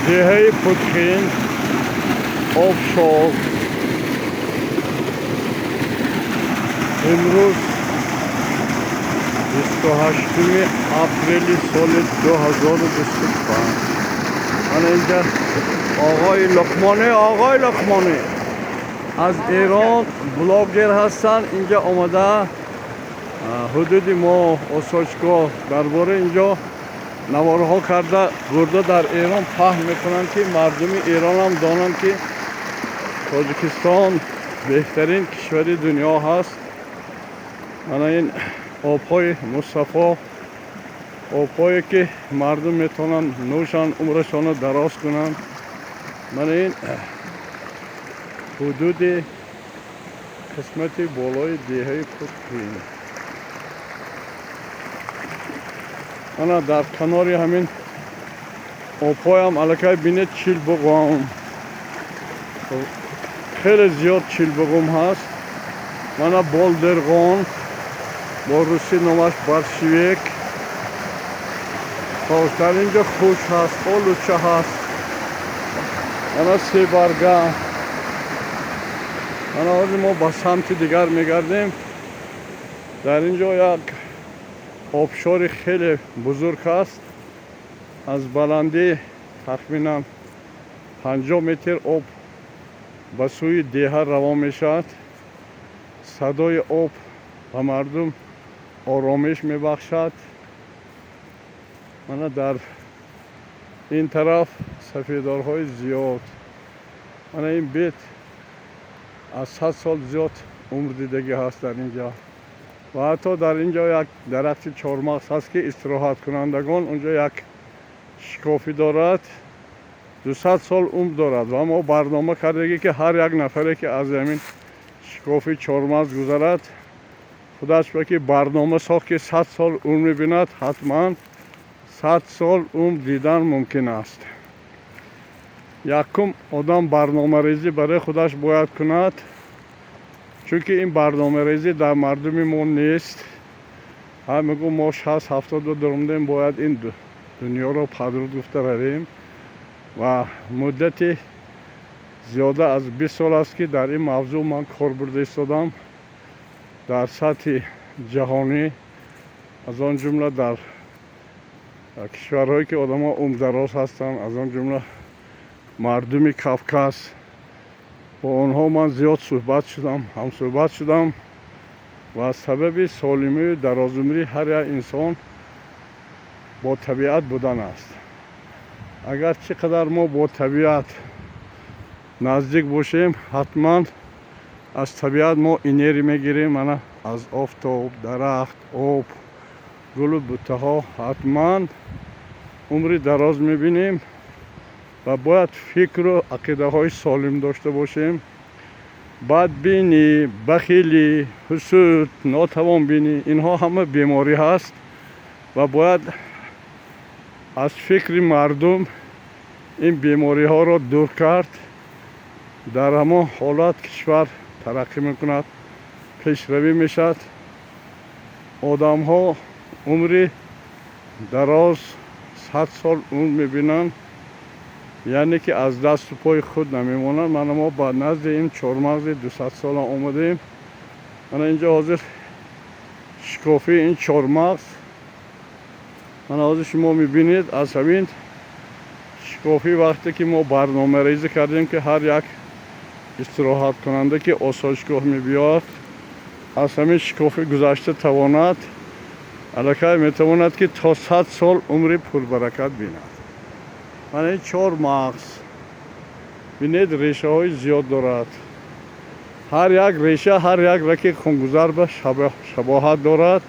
Деҳаи Путхин, обшор. Имрӯз 28 апрели соли 2025. Мана инҷа оғои Луқмонӣ, оғои Луқмонӣ аз Эрон блогер ҳастанд. Инҷа омада ҳудуди мо осоишгоҳ дар бораи инҷо наворҳо карда бурда дар Эрон паҳн мекунанд, ки мардуми Эронам донанд, ки Тоҷикистон беҳтарин кишвари дунё ҳаст. Мана ин обҳои мусаффо, обҳое ки мардум метавонанд нӯшанд, умрашонро дароз кунанд. Мана ин ҳудуди қисмати болои деҳаи Путхин. Мана дар канори ҳамин обҳоям аллакай бинед чилбуғум, хеле зиёд чилбуғум ҳаст. Мана болдерғон, бо русӣ номаш борщевик. Хош, дар инҷо хуш ҳаст, олуча ҳаст, мана себарга. Мана ҳозир мо ба самти дигар мегардем. Дар ин ҷо як обшори хеле бузург ҳаст. Аз баландӣ тахминан 50 метр об ба сӯи деҳа равон мешавад. Садои об ба мардум оромиш мебахшад. Мана дар ин тараф сафедорҳои зиёд. Мана ин бет аз 100 сол зиёд умр дидагӣ ҳаст дар ин ҷо. Ва ҳатто дар ин ҷо як дарахти чормағз ҳаст, ки истироҳаткунандагон унҷо як шикофӣ дорад, 200 сол умр дорад. Ва мо барнома кардагӣ, ки ҳар як нафаре ки аз ҳамин шикофи чормағз гузарад, худаш ба ки барнома сохт, ки 100 сол умр мебинад, ҳатман 100 сол умр дидан мумкин аст. Якум одам барномарезӣ барои худаш бояд кунад, чунки ин барномарезӣ дар мардуми мо нест. Ҳар мегӯ мо 60-70 даромадем, бояд ин дунёро падруд гуфта равем. Ва муддати зиёда аз 20 сол аст, ки дар ин мавзӯъ ман кор бурда истодам дар сатҳи ҷаҳонӣ, аз он ҷумла дар кишварҳое ки одамҳо умрдароз ҳастанд, аз он ҷумла мардуми Кавказ. Бо онҳо ман зиёд суҳбат шудам, ҳамсуҳбат шудам ва сабаби солимию дарозумрии ҳар як инсон бо табиат будан аст. Агар чӣ қадар мо бо табиат наздик бошем, ҳатман аз табиат мо энергия мегирем. Мана аз офтоб, дарахт, об, гулу буттаҳо ҳатман умри дароз мебинем. Ва бояд фикру ақидаҳои солим дошта бошем. Бадбинӣ, бахилӣ, ҳусуд, нотавонбинӣ — инҳо ҳама беморӣ ҳаст ва бояд аз фикри мардум ин бемориҳоро дур кард. Дар ҳамон ҳолат кишвар тараққӣ мекунад, пешравӣ мешавад, одамҳо умри дароз, 100 сол умр мебинанд, яъне ки аз дасту пои худ намемонанд. Мана мо ба назди ин чормағзи 200-сола омадем. Мана инҷо ҳозир шикофии ин чормағз. Мана ҳозир шумо мебинед, аз ҳамин шикофӣ вақте ки мо барномарезӣ кардем, ки ҳар як истироҳаткунанда, ки осоишгоҳ мебиёд, аз ҳамин шикофӣ гузашта тавонад, аллакай метавонад, ки то 100 сол умри пурбаракат бинад. Мана ин чормағз, бинед, решаҳои зиёд дорад. Ҳар як реша ҳар як раки хунгузар ба шабоҳат дорад.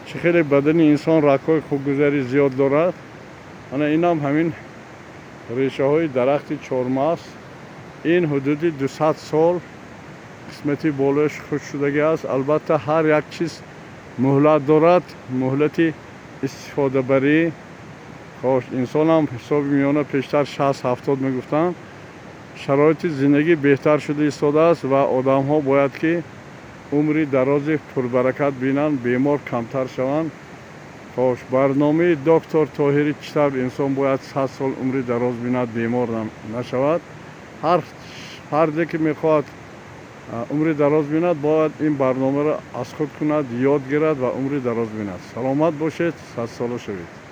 Чӣ хеле бадани инсон рагҳои хунгузарӣ зиёд дорад, ана инам ҳамин решаҳои дарахти чормағз. Ин ҳудуди 200 сол қисмати болояш хушк шудагӣ аст. Албатта, ҳар як чиз муҳлат дорад, муҳлати истифодабарӣ. Хош, инсонам ҳисоби миёна пештар 60-70 мегуфтанд. Шароити зиндагӣ беҳтар шуда истодааст ва одамҳо бояд ки умри дарози пурбаракат бинанд, бемор камтар шаванд. Хош, барномаи доктор Тоҳирӣ, чӣ тавр инсон бояд 100 сол умри дароз бинад, бемор нашавад. Ҳар фарде ки мехоҳад умри дароз бинад, бояд ин барномаро аз худ кунад, ёд гирад ва умри дароз бинад. Саломат бошед, садсола шавед.